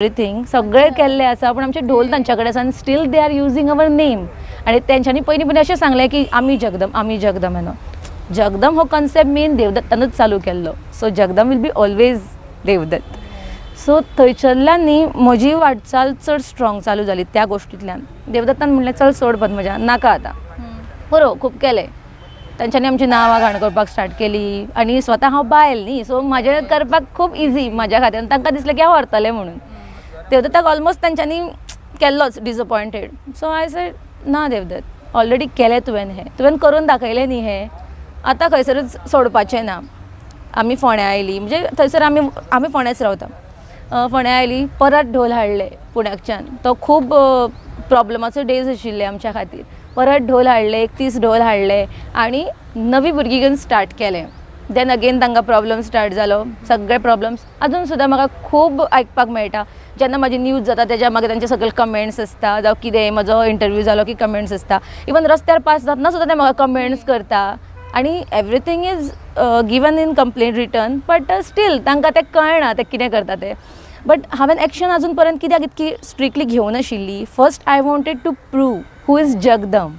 Everything सगळें केल्लें आसा, पूण आमचे ढोल तांच्या कडेन आसा आनी still they are using our name. आनी तेंच्यांनी पयलीं पयलीं अशें सांगलें की आमी जगदम, आमी जगदम न्हू. जगदम हो कॉन्सेप्ट मेन देवदत्तानूच चालू केल्लो. So Jagdam will be always Devdatt. So थंयसरल्यान न्ही म्हजी वाटचाल चड स्ट्रॉंग चालू जाली त्या गोश्टींतल्यान. देवदत्तान म्हणलें चल सोड पद्मजा, नाका आतां, बरो खूब केलें. तांच्यांनी आमची नांवां घाण करपाक स्टार्ट केली आनी स्वता हांव बायल न्ही, सो म्हाजें करपाक खूब इजी म्हाज्या खातीर. आनी तांकां दिसलें की हांव व्हरतलें म्हणून. देवदत्ताक ऑलमोस्ट तांच्यांनी केल्लोच डिसअपॉयंटेड. सो I said ना देवदत्त, ऑलरेडी केलें तुवें, हें तुवें करून दाखयलें न्ही, हें आतां खंयसरूच सोडपाचें ना. आमी फोंड्या आयलीं, म्हणजे थंयसर आमी आमी फोंड्याच रावता. फोंड्या आयलीं, परत ढोल हाडले पुण्याकच्यान. तो खूब प्रॉब्लमाचो डेज आशिल्ले आमच्या खातीर. परत ढोल हाडले, 31 ढोल हाडले आनी नवी भुरगीं घेवन स्टार्ट केलें. Then again तांकां प्रॉब्लम स्टार्ट जालो. सगळे प्रॉब्लम्स अजून सुद्दां म्हाका खूब आयकपाक मेळटा. जेन्ना म्हाजी न्यूज जाता तेज्या मागीर तांचे सगळे कमेंट्स आसता, जावं कितें म्हजो इंटरव्यू जालो की कमेंट्स आसता. इवन रस्त्यार पास जातना सुद्दां ते म्हाका कमेंट्स करता. आनी everything is given in complaint return, but still तांकां तें कळना ते कितें करता तें. बट हांवें एक्शन अजून पर्यंत कित्याक इतकी strictly घेवनाशिल्ली. First I wanted to prove who is Jagdam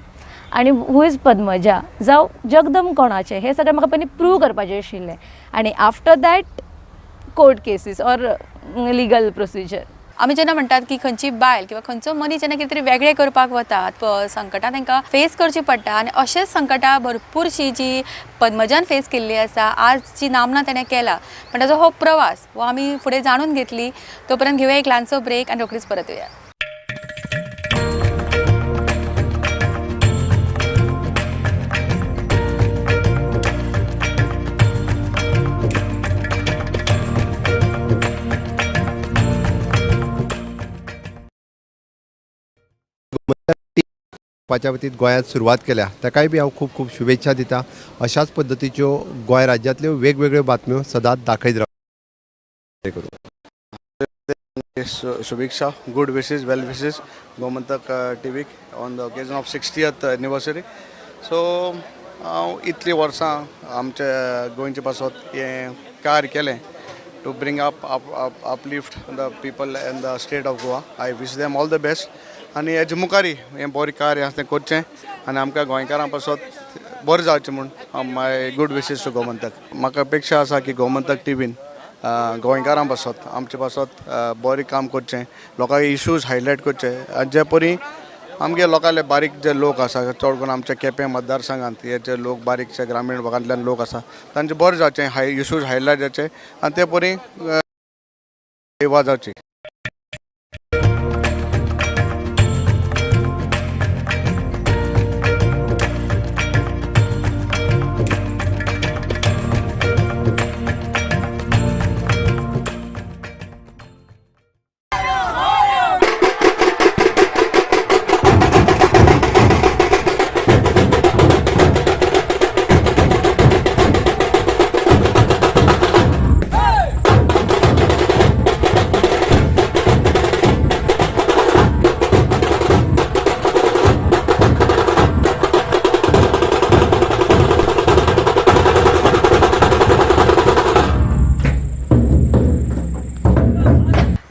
आनी हू is Padmaja, जावं जगदम कोणाचें, हें सगळें म्हाका पयलीं प्रूव करपाचें आशिल्लें. आनी after that court cases or legal procedure. आमी जेन्ना म्हणटात की खंयची बायल किंवा खंयचो मनीस जेन्ना कितें तरी वेगळें करपाक वतात, संकटां तांकां फेस करची पडटा. आनी अशेंच संकटां भरपूरशीं जी पद्मजान फेस केल्ली आसा, आज जी नामना तेणें केला, पण ताजो हो प्रवास हो आमी फुडें जाणून घेतली. तो पर्यंत घेवया एक ल्हानसो ब्रेक आनी रोखडीच परत येवया. पाच्या वतीन गोंयांत सुरवात केल्या ताकाय बी हांव खूब खूब शुभेच्छा दिता. अशाच पद्दतीच्यो गोंय राज्यांतल्यो वेगवेगळ्यो बातम्यो सदांच दाखयत राव. Subiksha, good wishes, well wishes Gomantak टीव्हीक on the occasion of 60th anniversary. So हांव इतलीं वर्सां आमच्या गोंयचे पासत हें कार्य केलें to bring up uplift the people in the state of Goa. I wish them all the best. आनी हेजे मुखारय हें बरें कार्य आसा तें करचें आनी आमकां गोंयकारां पासत बरें जावचें म्हूण my good wishes to Gomantak. म्हाका अपेक्षा आसा की गोमंतक टिवीन गोंयकारां पासत आमचे पासत बरें काम करचें, लोकांक इशूज हायलायट करचे आनी जे परी आमगे लोकांले बारीक जे लोक आसा, चड करून आमच्या केपें मतदारसंघांत हे जे लोक बारीकशे ग्रामीण भागांतल्यान लोक आसा तांचे बरें जावचें, इशूज हायलायट जावचे आनी ते परी सेवा जावची.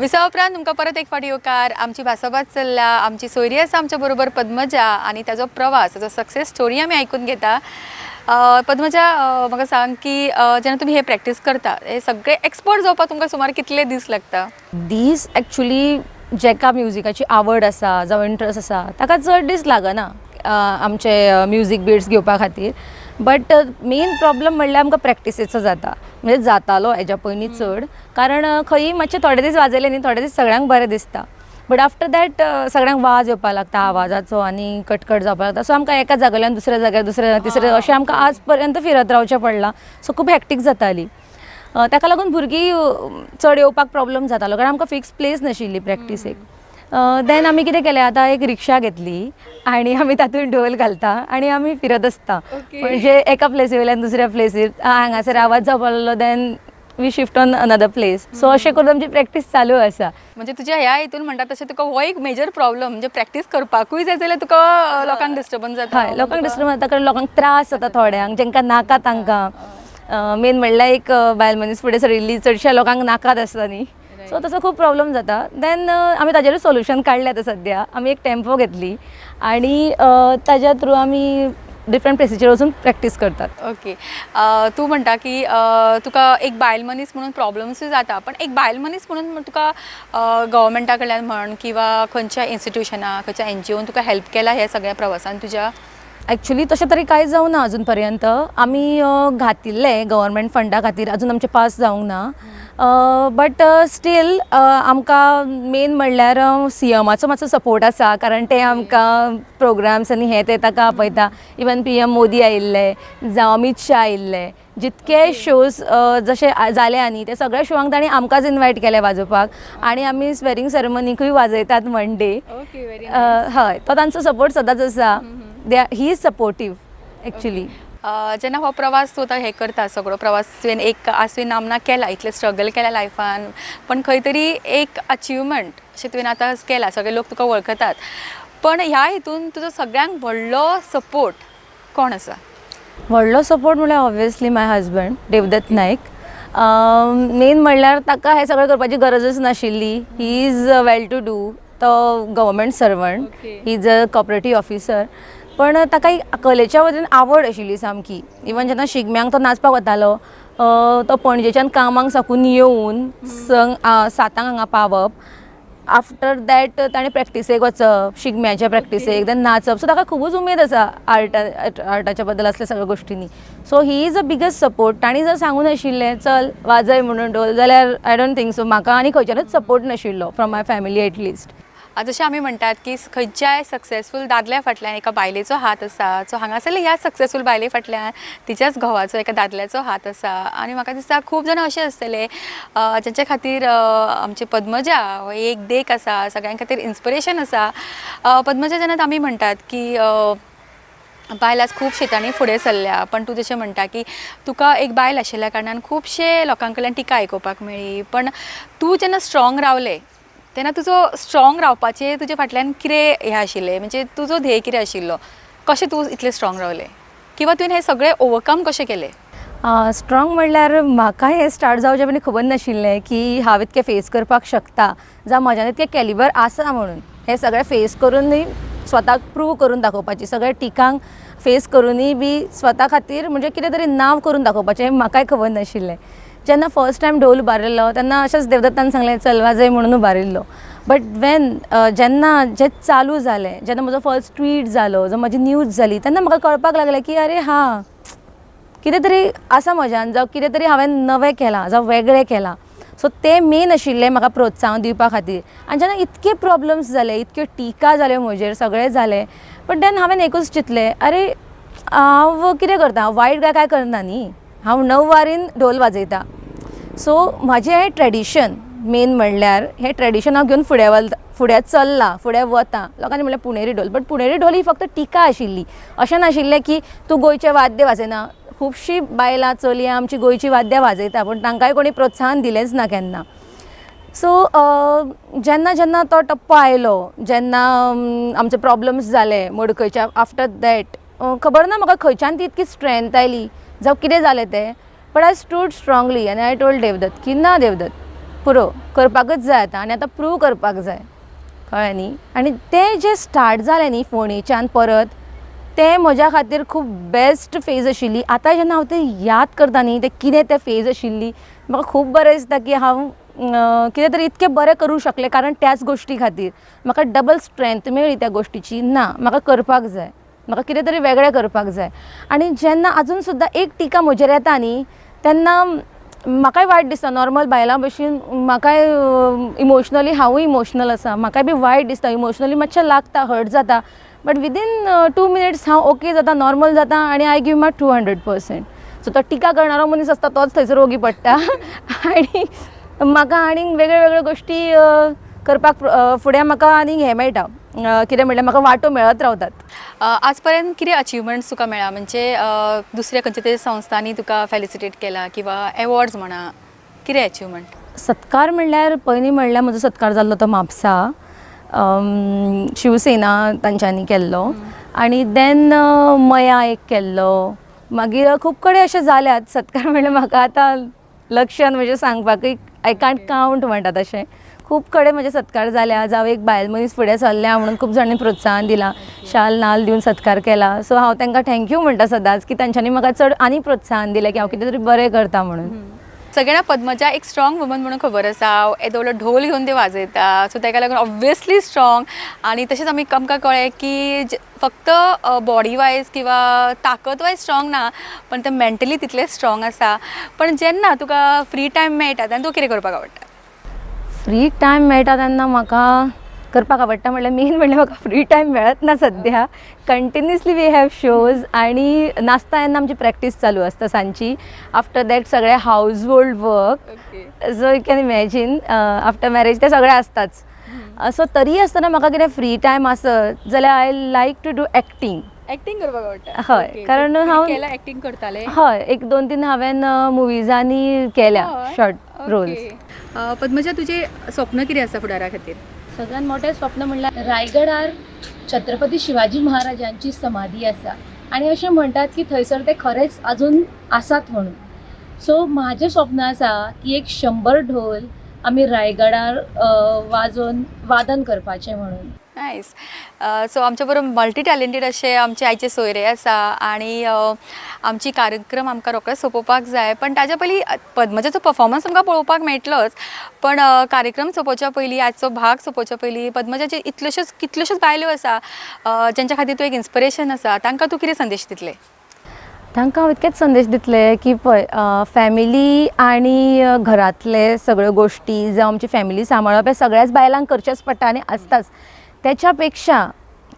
विसा उपरांत तुमकां परत एक फावटी येवकार. आमची भासाभास चल्ल्या, आमची सोयरी आसा आमच्या बरोबर पद्मजा आनी ताजो प्रवास, ताजो सक्सेस स्टोरी आमी आयकून घेता. पद्मजा, म्हाका सांग की जेन्ना तुमी हे प्रॅक्टीस करता, हे सगळे एक्सपर्ट जावपाक तुमकां सुमार कितले दीस लागता? दीस एक्चुली जेका म्युजिकाची आवड आसा जावं इंट्रस्ट आसा ताका चड दीस लागना आमचे म्युजीक बिट्स घेवपा खातीर. बट मेन प्रॉब्लम म्हणल्यार आमकां प्रॅक्टिसेचो जाता, म्हणजे जातालो हेज्या पयलीं चड, कारण खंयी मातशे थोडे दीस वाजयले न्ही, थोडे दीस सगळ्यांक बरें दिसता, बट आफ्टर that सगळ्यांक वाज येवपाक लागता आवाजाचो आनी कटकट जावपाक लागता. सो आमकां एका जाग्यान दुसऱ्या जाग्यार, दुसऱ्या तिसऱ्या, अशें आमकां आज पर्यंत फिरत रावचें पडलां. सो खूब हॅक्टीक जाताली, ताका लागून भुरगीं चड येवपाक प्रॉब्लम जातालो, कारण आमकां फिक्स प्लेस नाशिल्ली प्रॅक्टिसेक. देन आमी कितें केलें, आतां एक रिक्षा घेतली आनी आमी तातूंत ढोल घालता आनी आमी फिरत आसता. म्हणजे एका प्लेसी वयल्यान दुसऱ्या प्लेसीर, हांगासर आवाज जावपाक लागलो, then we shift on another place. So अशें करून आमची प्रॅक्टीस चालू आसा. म्हणजे तुज्या ह्या हितून म्हणटा तशें तुका हो एक मेजर प्रॉब्लम, म्हणजे प्रॅक्टीस करपाकूय जाय जाल्यार तुका लोकांक डिस्टर्बन्स जाता. हय, लोकांक डिस्टर्बन्स जाता, कारण लोकांक त्रास जाता थोड्यांक, जांकां नाका तांकां. मेन म्हणल्यार एक बायल मनीस फुडें सरिल्ली चडश्या लोकांक नाकात आसता न्ही, सो तसो खूब प्रॉब्लम जाता. देन आमी ताजेरूय सोल्युशन काडलें. आतां सद्या आमी एक टेम्पो घेतली आनी ताज्या थ्रू आमी डिफरंट प्लेसीचेर वचून प्रॅक्टीस करतात. ओके, तूं म्हणटा की तुका एक बायल मनीस म्हणून प्रॉब्लम्सूय जाता, पण एक बायल मनीस म्हणून तुका गव्हर्मेंटा कडल्यान म्हण किंवा खंयच्या इन्स्टिट्युशना, खंयच्या एनजीओन तुका हेल्प केला ह्या सगळ्या प्रवासान तुज्या? एक्चुली तशें तरी कांय जावं ना अजून पर्यंत. आमी घातिल्ले गव्हर्मेंट फंडा खातीर, अजून आमचें पास जावंक ना, बट स्टील आमकां मेन म्हणल्यार सीएमाचो मातसो सपोर्ट आसा, कारण ते आमकां प्रोग्राम्स आनी हे ते ताका आपयता. इवन पीएम मोदी आयिल्ले, जावं अमीत शाह आयिल्ले, जितके शोज जशे जाले आनी ते सगळ्या शोवांक तांणी आमकांच इनवायट केले वाजोवपाक आनी आमी स्वेरींग सेरेमनीकूय वाजयतात वन डे. Okay, very. हय, तो तांचो सपोर्ट सदांच आसा. They are he is supportive actually. जेन्ना हो प्रवास तूं आतां हें करता, सगळो प्रवास तुवें एक आज तुवें नामना केला, इतलें स्ट्रगल केला लायफान, पण खंय तरी एक अचिवमेंट अशें तुवें आतां केला, सगळे लोक तुका वळखतात, पण ह्या हितून तुजो सगळ्यांक व्हडलो सपोर्ट कोण आसा? व्हडलो सपोर्ट म्हणल्यार obviously my husband Devdatt Naik. Main म्हणल्यार ताका हें सगळें करपाची गरजच नाशिल्ली. He is well to do, तो government servant, he is a cooperative officer, पण ताका एक कलेच्या वटेन आवड आशिल्ली सामकी. इवन जेन्ना शिगम्यांक तो नाचपाक वतालो, तो पणजेच्यान कामाक साकून येवन संग 7 हांगा पावप, आफ्टर that ताणें प्रॅक्टिसेक वचप, शिगम्याच्या प्रॅक्टिसेक, देन नाचप. सो ताका खुबूच उमेद आसा आर्टाच्या बद्दल असल्या सगळ्या गोश्टींनी. So he is a biggest support. तांणी जर सांगूं नाशिल्लें चल वाजय म्हणून ढोल, जाल्यार I don't think so म्हाका आनी खंयच्यानूच सपोर्ट नाशिल्लो, from my family at least. जशें आमी म्हणटात की खंयच्याय सक्सेसफूल दादल्या फाटल्यान एका बायलेचो हात आसा, सो हांगासरले ह्या सक्सेसफूल बायले फाटल्यान तिच्याच घोवाचो, एका दादल्याचो हात आसा. आनी म्हाका दिसता खूब जाणां अशें आसतले जांच्या खातीर आमचें पद्मजा हो एक देख आसा, सगळ्यां खातीर इन्स्पिरेशन आसा. पद्मजा, जेन्ना आमी म्हणटात की बायल आज खूब शेतांनी फुडें सरल्या, पण तूं जशें म्हणटा की तुका एक बायल आशिल्ल्या कारणान खुबशे लोकां कडल्यान टिका आयकुपाक मेळ्ळी, पण तूं जेन्ना स्ट्रॉंग रावलें तेन्ना तुजो स्ट्रॉंग रावपाचें तुजे फाटल्यान कितें हें आशिल्लें, म्हणजे तुजो ध्येय कितें आशिल्लो, कशें तूं इतलें स्ट्रॉंग रावलें किंवा तुवें हें सगळें ओवरकम कशें केलें? स्ट्रॉंग म्हणल्यार म्हाका हें स्टार्ट जावचें पयलीं खबर नाशिल्लें की हांव इतकें फेस करपाक शकता, जावं म्हज्यान इतकें कॅलिबर आसा म्हणून हें सगळें फेस करूनय स्वताक प्रूव करून दाखोवपाची, सगळ्या टिकांक फेस करूनय बी स्वता खातीर म्हणजे कितें तरी नांव करून दाखोवपाचें म्हाकाय खबर नाशिल्लें. जेन्ना फर्स्ट टायम ढोल उबारिल्लो तेन्ना अशेंच देवदत्तान सांगलें चल वाजय म्हणून उबारिल्लो, बट वेन जेन्ना जें चालू जालें, जेन्ना म्हजो फर्स्ट ट्वीट जालो, जो म्हजी न्यूज जाली, तेन्ना म्हाका कळपाक लागलें की अरे हां, कितें तरी आसा म्हज्यान, जावं कितें तरी हांवें नवें केलां, जावं वेगळें केलां. सो तें मेन आशिल्लें म्हाका प्रोत्साहन दिवपा खातीर. आनी जेन्ना इतके प्रॉब्लम्स जाले, इतक्यो टिका जाल्यो म्हजेर, सगळें जालें, बट then हांवें एकूच चिंतलें, अरे हांव कितें करता, वायट काय कांय करना न्ही, हांव णव वारीन ढोल वाजयता. सो म्हाजें हें ट्रेडिशन, मेन म्हणल्यार हें ट्रेडिशन हांव घेवन फुडें चल्लां, फुडें वता. लोकांनी म्हणलें पुणेरी ढोल, बट पुणेरी ढोल ही फक्त टिका आशिल्ली. अशें नाशिल्लें की तूं गोंयचें वाद्य वाजयना. खुबशीं बायलां चलयां आमची गोंयचीं वाद्यां वाजयता, पूण तांकांय कोणी प्रोत्साहन दिलेंच ना केन्ना. सो जेन्ना जेन्ना तो टप्पो आयलो, जेन्ना आमचे प्रॉब्लम्स जाले मडकयच्या, आफ्टर that खबर ना म्हाका खंयच्यान ती इतकी स्ट्रेंथ आयली जावं कितें जालें तें, but I stood strongly आनी I told Devdatt की ना देवदत्त, पुरो, करपाकच जाय आतां आनी आतां प्रूव करपाक जाय, कळ्ळें न्ही. आनी तें जें स्टार्ट जालें न्ही फोंडेच्यान परत, तें म्हज्या खातीर खूब बेस्ट फेज आशिल्ली. आतां जेन्ना हांव तें याद करता न्ही, तें कितें तें फेज आशिल्ली, म्हाका खूब बरें दिसता की हांव कितें तरी इतकें बरें करूंक शकलें, कारण त्याच गोश्टी खातीर म्हाका डबल स्ट्रेंथ मेळ्ळी त्या गोश्टीची. ना, म्हाका करपाक जाय, म्हाका कितें तरी वेगळें करपाक जाय. आनी जेन्ना आजून सुद्दां एक टिका म्हजेर येता न्ही, तेन्ना म्हाकाय वायट दिसता. नॉर्मल बायलां भशेन म्हाकाय इमोशनली, हांवूय इमोशनल आसा, म्हाकाय बी वायट दिसता, इमोशनली मातशें लागता, हर्ट जाता, बट विदीन 2 मिनिट्स हांव ओके जाता, नॉर्मल जाता आनी I give my 200%. So तो टिका करणारो मनीस आसता तोच थंयसर ओगी पडटा आनी म्हाका आनीक वेगळ्यो वेगळ्यो गोश्टी करपाक फुडें म्हाका आनीक हें मेळटा, कितें म्हणल्यार म्हाका वाटो मेळत रावतात. आजपर्यंत कितें अचिवमेंट्स तुका मेळ्ळा, म्हणजे दुसऱ्या खंयच्या तरी संस्थांनी तुका फेलिसिटेट केला किंवा एवॉर्ड्स म्हणा, कितें अचिवमेंट? सत्कार म्हणल्यार पयलीं म्हणल्यार म्हजो सत्कार जाल्लो तो म्हापसा शिवसेना तांच्यांनी केल्लो आनी देन मया एक केल्लो. मागीर खूब कडेन अशें जाल्यात सत्कार. म्हणल्यार म्हाका आतां लक्षान म्हणजे सांगपाकूय I can't count म्हणटा तशें. खूब कडेन म्हजे सत्कार जाल्या, जावं एक बायल मनीस फुडें सरल्या म्हणून खूब जाणांनी प्रोत्साहन दिलां, शाल नाल दिवन सत्कार केला. सो हांव तांकां thank you म्हणटा सदांच की तांच्यांनी म्हाका चड आनी प्रोत्साहन दिलें की हांव कितें तरी बरें करता म्हणून. सगळ्यांना पद्मजा एक स्ट्रॉंग वुमन म्हणून खबर आसा. येदो व्हडलो ढोल घेवन ते वाजयता, सो ताका लागून ऑब्वियसली स्ट्रॉंग. आनी तशेंच आमी आमकां कळ्ळें की फक्त बॉडी वायज किंवा ताकद वायज स्ट्रॉंग ना, पण ते मेंटली तितले स्ट्रॉंग आसा. पण जेन्ना तुका फ्री टायम मेळटा तेन्ना तुका कितें करपाक आवडटा? फ्री टायम मेळटा तेन्ना म्हाका करपाक आवडटा म्हणल्यार मेन म्हणल्यार म्हाका फ्री टायम मेळत ना सद्या. कंटिन्युअसली we have shows आनी नाचता तेन्ना आमची प्रॅक्टीस चालू आसता सांजची. आफ्टर that सगळें household work, so you can imagine after marriage ते सगळें आसताच. सो तरी आसतना म्हाका कितें फ्री टायम आसत जाल्यार I like to do acting. Acting करपाक आवडटा? हय, कारण हांव केला एक्टींग करताले? हय, एक दोन तीन हांवें मुविजांनी केल्या शॉर्ट रोल्स. पद्मजा, तुजें स्वप्न कितें आसा फुडारा खातीर? सगळ्यात मोठें स्वप्न म्हणल्यार रायगडार छत्रपती शिवाजी महाराजांची समाधी आसा आनी अशें म्हणटात की थंयसर ते खरेंच अजून आसात म्हणून. सो म्हाजें स्वप्न आसा की एक 100 ढोल आमी रायगडार वाजोवन वादन करपाचें म्हणून. नायस. सो आमच्या बरोबर मल्टी टॅलेंटेड अशे आमचे आयचे सोयरे आसा आनी आमची कार्यक्रम आमकां रोखडेच सोंपोवपाक जाय, पण ताच्या पयलीं पद्मजाचो परफॉर्मन्स आमकां पळोवपाक मेळटलोच, पण कार्यक्रम सोंपोवच्या पयलीं, आजचो भाग सोंपोवच्या पयलीं पद्मजाचे इतल्योश्योच कितल्योश्योच बायलो आसा ज्यांच्या खातीर तूं एक इन्स्पिरेशन आसा, तांकां तूं कितें संदेश दितलें? तांकां हांव इतकेच संदेश दितलें की पळय, फॅमिली आनी घरांतले सगळ्यो गोश्टी जावं आमची फॅमिली सांबाळप हें सगळ्याच बायलांक करचेंच पडटा आनी आसताच. तेच्या पेक्षा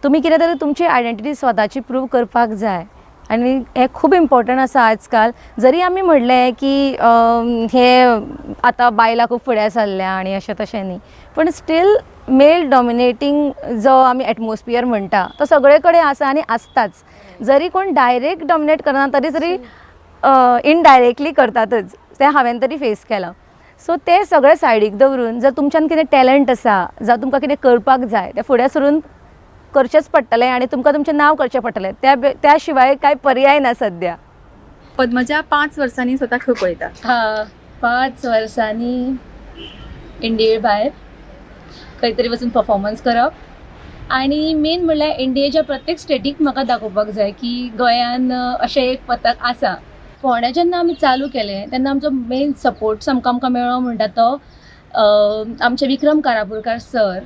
तुमी कितें तरी तुमची आयडेंटिटी स्वताची प्रूव करपाक जाय आनी हें खूब इम्पॉर्टंट आसा आजकाल. जरी आमी म्हणलें की हे आतां बायलां खूब फुडें सरल्या आनी अशें तशें न्ही, पूण स्टील मेल डॉमिनेटींग जो आमी एटमॉस्फियर म्हणटा तो सगळे कडेन आसा आनी आसताच. जरी कोण डायरेक्ट डॉमिनेट करना तरी तरी इनडायरेक्टली करतातच, तें हांवें तरी फेस केलां. सो ते सगळे सायडीक दवरून जर तुमच्यान कितें टॅलंट आसा जावं तुमकां कितें करपाक जाय तें फुडें सरून करचेंच पडटलें आनी तुमकां तुमचें नांव करचें पडटलें. त्या शिवाय कांय पर्याय ना सद्या. पद्मजा, 5 वर्सांनी स्वताक खंय पळयता? हा, 5 वर्सांनी इंडिये भायर खंय तरी वचून परफॉर्मन्स करप आनी मेन म्हणल्यार इंडियेच्या प्रत्येक स्टेटीक म्हाका दाखोवपाक जाय की गोंयान अशें एक पथक आसा. फोंड्या जेन्ना आमी चालू केलें तेन्ना आमचो मेन सपोर्ट सामको आमकां मेळ्ळो म्हणटा तो आमचे विक्रम कारापूरकार सर,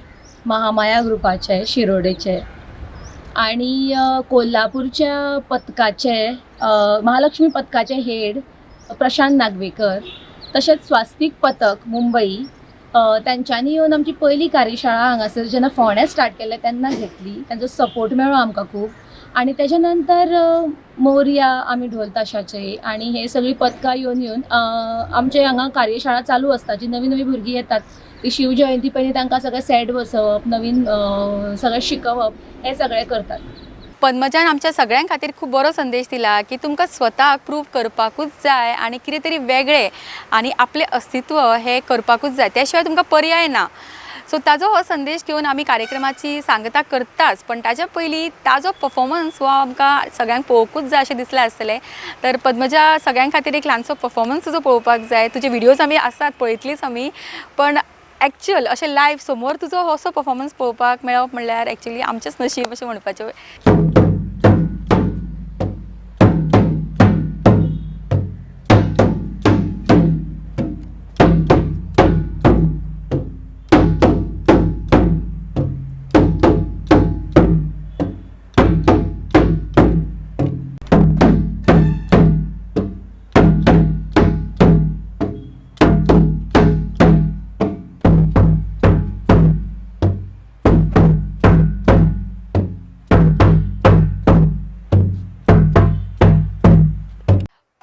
महामाया ग्रुपाचे शिरोडेचे, आनी कोल्हापूरच्या पथकाचे महालक्ष्मी पथकाचे हेड प्रशांत नागवेकर, तशेंच स्वास्तिक पथक मुंबई, तांच्यांनी येवन आमची पयली कार्यशाळा हांगासर जेन्ना फोंड्या स्टार्ट केल्लें तेन्ना घेतली. तांचो सपोर्ट मेळ्ळो आमकां खूब. आनी तेच्या नंतर मोरया आमी ढोल ताशाचे आनी हे सगळीं पथकां येवन येवन आमचे हांगा कार्यशाळा चालू आसता. जी नवी नवी भुरगीं येतात ती शिवजयंती पयलीं तांकां सगळें सेट बसोवप, नवीन सगळें शिकोवप, हें सगळें करतात. पद्मजान आमच्या सगळ्यां खातीर खूब बरो संदेश दिला की तुमकां स्वताक प्रूव करपाकूच जाय आनी कितें तरी वेगळें आनी आपलें अस्तित्व हें करपाकूच जाय, त्या शिवाय तुमकां पर्याय ना. सो ताजो हो संदेश घेवन आमी कार्यक्रमाची सांगता करताच, पण ताज्या पयलीं ताजो परफॉर्मन्स हो आमकां सगळ्यांक पळोवंकूच जाय अशें दिसलें आसतलें. तर पद्मजा, सगळ्यां खातीर एक ल्हानसो परफॉर्मन्स तुजो पळोवपाक जाय. तुजे व्हिडियोज आमी आसात, पळयतलीच आमी, पण एक्चुअल अशें लायव समोर तुजो हो असो परफॉर्मन्स पळोवपाक मेळप म्हणल्यार एक्चुअली आमचेंच नशीब अशें म्हणपाचें.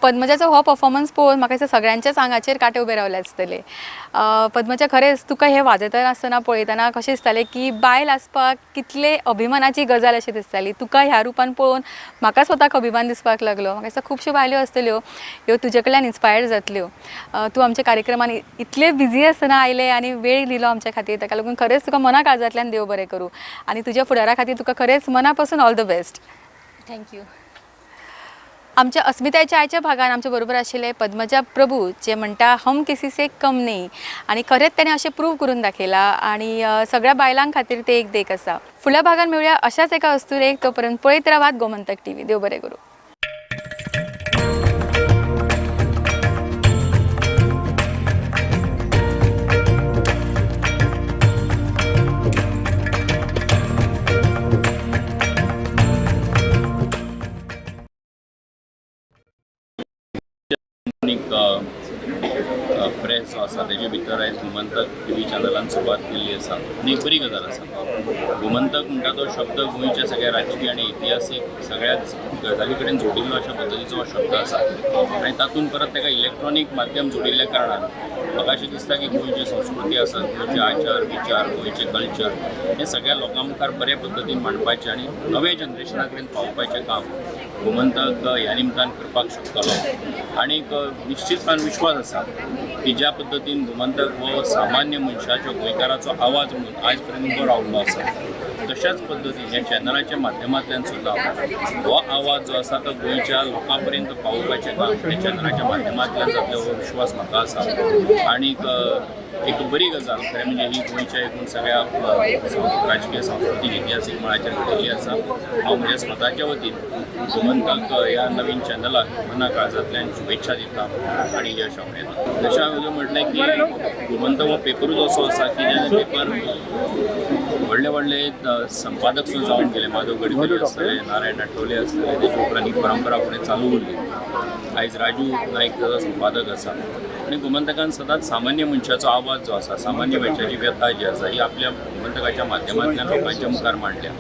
पद्मजाचो हो परफॉर्मन्स पळोवन म्हाका दिसता सगळ्यांच्याच आंगाचेर कांटे उबे रावले आसतले. पद्मजा, खरेंच तुका हें वाजयतना आसतना पळयतना कशें दिसतालें की बायल आसपाक कितले अभिमानाची गजाल अशी दिसताली? तुका ह्या रुपान पळोवन म्हाका स्वताक अभिमान दिसपाक लागलो. म्हाका दिसता खुबश्यो बायल्यो आसतल्यो ह्यो तुजे कडल्यान इन्स्पायर्ड जातल्यो. तूं आमच्या कार्यक्रमान इतले बिजी आसतना आयलें आनी वेळ दिलो आमच्या खातीर, ताका लागून खरेंच तुका मना काळजांतल्यान देव बरें करूं आनी तुज्या फुडारा खातीर तुका खरेंच मना पासून all the best. Thank you. आमच्या अस्मितायेच्या आयच्या भागान आमच्या बरोबर आशिल्ले पद्मजा प्रभू, जे म्हणटा हम किसी से कम नहीं, आनी खरेंच तेणें अशें प्रूव करून दाखयलां आनी सगळ्या बायलां खातीर ते एक देख आसा. फुडल्या भागान मेळुया अशाच एका अस्तुरेक. तो पर्यंत पळयत रावात गोमंतक टीव्ही. देव बरें करूं. इलेक्ट्रॉनिक प्रेस जो आसा तेजे भितर आयज गोमंतक टीव्ही चॅनलान सुरवात केल्ली आसा आनी एक बरी गजाल आसा. गोमंतक म्हणटा तो शब्द गोंयच्या सगळ्या राजकीय आनी इतिहासीक सगळ्याच गजाली कडेन जोडिल्लो अशा पद्दतीचो हो शब्द आसा आनी तातूंत परत ताका इलेक्ट्रॉनीक माध्यम जोडिल्ल्या कारणान म्हाका अशें दिसता की गोंयची संस्कृती आसा, गोंयचे आचार विचार, गोंयचें कल्चर हें सगळ्या लोकां मुखार बऱ्या पद्दतीन मांडपाचें आनी नव्या जनरेशना कडेन पावोवपाचें काम गोमंतक ह्या निमतान करपाक शकतलो. आनीक निश्चितपणान विश्वास आसा की ज्या पद्दतीन गोमंतक हो सामान्य मनशाचो, गोंयकाराचो आवाज म्हणून आयज पर्यंत उबो रावल्लो आसा, तशाच पद्दतीन ह्या चॅनलाच्या माध्यमांतल्यान सुद्दां हो आवाज जो आसा तो गोंयच्या लोकां पर्यंत पावोवपाचें काम ह्या चॅनलाच्या माध्यमांतल्यान जातलें हो विश्वास म्हाका आसा. आनीक एक बरी गजाल खरें म्हणजे ही गोंयच्या एकूण सगळ्या राजकीय, सांस्कृतीक, इतिहासीक मळाचेर घडिल्ली आसा. हांव म्हज्या स्वताच्या वतीन गोमंतक ह्या नवीन चॅनलाक मना काळजांतल्यान शुभेच्छा दिता आनी यश आपणायता. जशें हांवें म्हटलें की गोमंतक हो पेपरूच असो आसा की ज्या पेपर व्हडले व्हडले संपादक सुद्दां जावन गेले, माधव गडकरी आसतले, नारायण आठवले आसतले, तेच्या उपरांत ही परंपरा फुडें चालू उरली. आयज राजू नायक ताजो संपादक आसा आनी गोमंतकान सदांच सामान्य मनशाचो आवाज जो आसा, सामान्य मनशाची व्यथा जी आसा ही आपल्या गोमंतकाच्या माध्यमांतल्यान लोकांच्या मुखार मांडल्या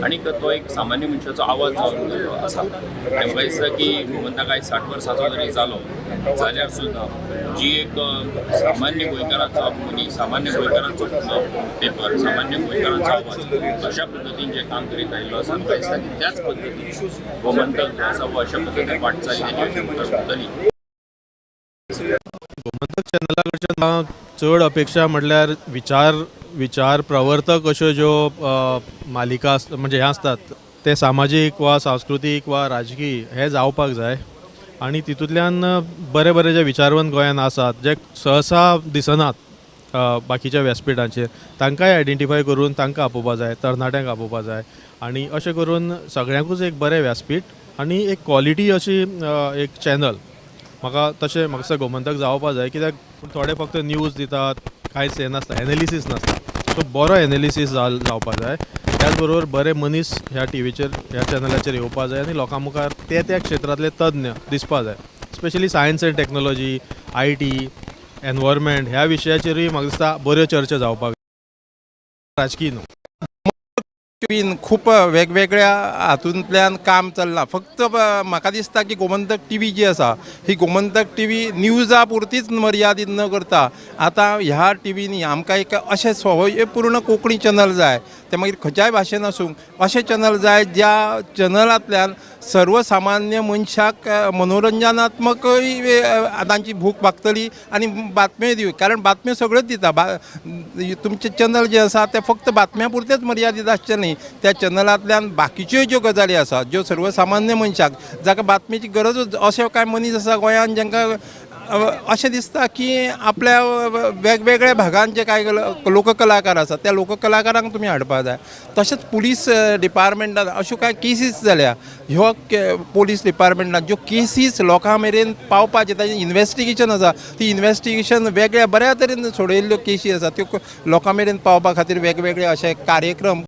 आनी तो एक सामान्य मनशाचो आवाज जावन गेल्लो आसा. आनी म्हाका दिसता की गोमंतक आयज 60 वर्सांचो जरी जालो जाल्यार सुद्दां जी एक सामान्य गोंयकाराचो मनीस, सामान्य गोंयकाराचो पेपर, सामान्य गोंयकाराचो आवाज अशा पद्दतीन जें काम करीत आयिल्लो आसा, म्हाका दिसता की त्याच पद्दतीन गोमंतक जो आसा हो अशा पद्दतीन वाटचाली तेजी मुखार उरतली. गोमंतक चॅनला कडच्यान चड अपेक्षा म्हटल्यार विचार प्रवर्तक अश्यो ज्यो मालिका म्हणजे हें आसतात ते सामाजीक वा सांस्कृतीक वा राजकीय हे जावपाक जाय आनी तितूंतल्यान बरे बरे जे विचारवंत गोंयांत आसात जे सहसा दिसनात बाकीच्या व्यासपिठांचेर, तांकांय आयडेंटिफाय करून तांकां आपोवपा जाय, तरणाट्यांक आपोवपा जाय आनी अशें करून सगळ्यांकूच एक बरें व्यासपीठ आनी एक क्वॉलिटी अशी एक चॅनल म्हाका तशें म्हाका दिसता गोमंतक जावपा जाय. कित्याक थोडे फक्त न्यूज दितात, कांयच हें नासता, एनालिसीस नासता. सो बरो एनालिसीस जावपा जाय, त्याच बरोबर बरे मनीस ह्या टिवीचेर ह्या चॅनलाचेर येवपा जाय आनी लोकां मुखार ते त्या क्षेत्रांतले तज्ञ दिसपा जाय. Specially science and technology, IT, environment ह्या विशयाचेरूय म्हाका दिसता बऱ्यो चर्चा जावपाक, राजकीय न्हू. खूब वेगवेगळ्या हातूंतल्यान काम चल्लां. फक्त म्हाका दिसता की गोमंतक टीव्ही जी आसा ही गोमंतक टीव्ही न्यूजा पुरतीच मर्यादीत न करता आतां ह्या टिवींनी आमकां एक अशें स्वयंपूर्ण कोंकणी चॅनल जाय, तें मागीर खंयच्याय भाशेन आसूं, अशें चॅनल जाय ज्या चॅनलांतल्यान सर्वसामान्य मनशाक मनोरंजनात्मकय तांची भूक भागतली आनी बातम्योय दिवं. कारण बातम्यो सगळ्योच दिता, तुमचें चॅनल जें आसा तें फक्त बातम्यां पुरतेंच मर्यादीत आसचें न्ही, त्या चॅनलांतल्यान बाकीच्यो ज्यो गजाली आसा ज्यो सर्वसामान्य मनशाक जाका बातमेची गरजूच, अशे कांय मनीस आसा गोंयांत जांकां अशें दिसता की आपल्या वेगवेगळ्या भागांत जे कांय लोककलाकार आसा त्या लोककलाकारांक तुमी हाडपाक जाय. तशेंच पुलीस डिपार्टमेंटान अश्यो कांय केसीस जाल्या, ह्यो पुलीस डिपार्टमेंटान ज्यो केसीस लोकां मेरेन पावपाचें ताजें इन्वेस्टिगेशन आसा, ती इन्वेस्टिगेशन वेगळ्या बऱ्या तरेन सोडयल्ल्यो केसी आसा त्यो लोकां मेरेन पावपा खातीर वेगवेगळे अशे कार्यक्रम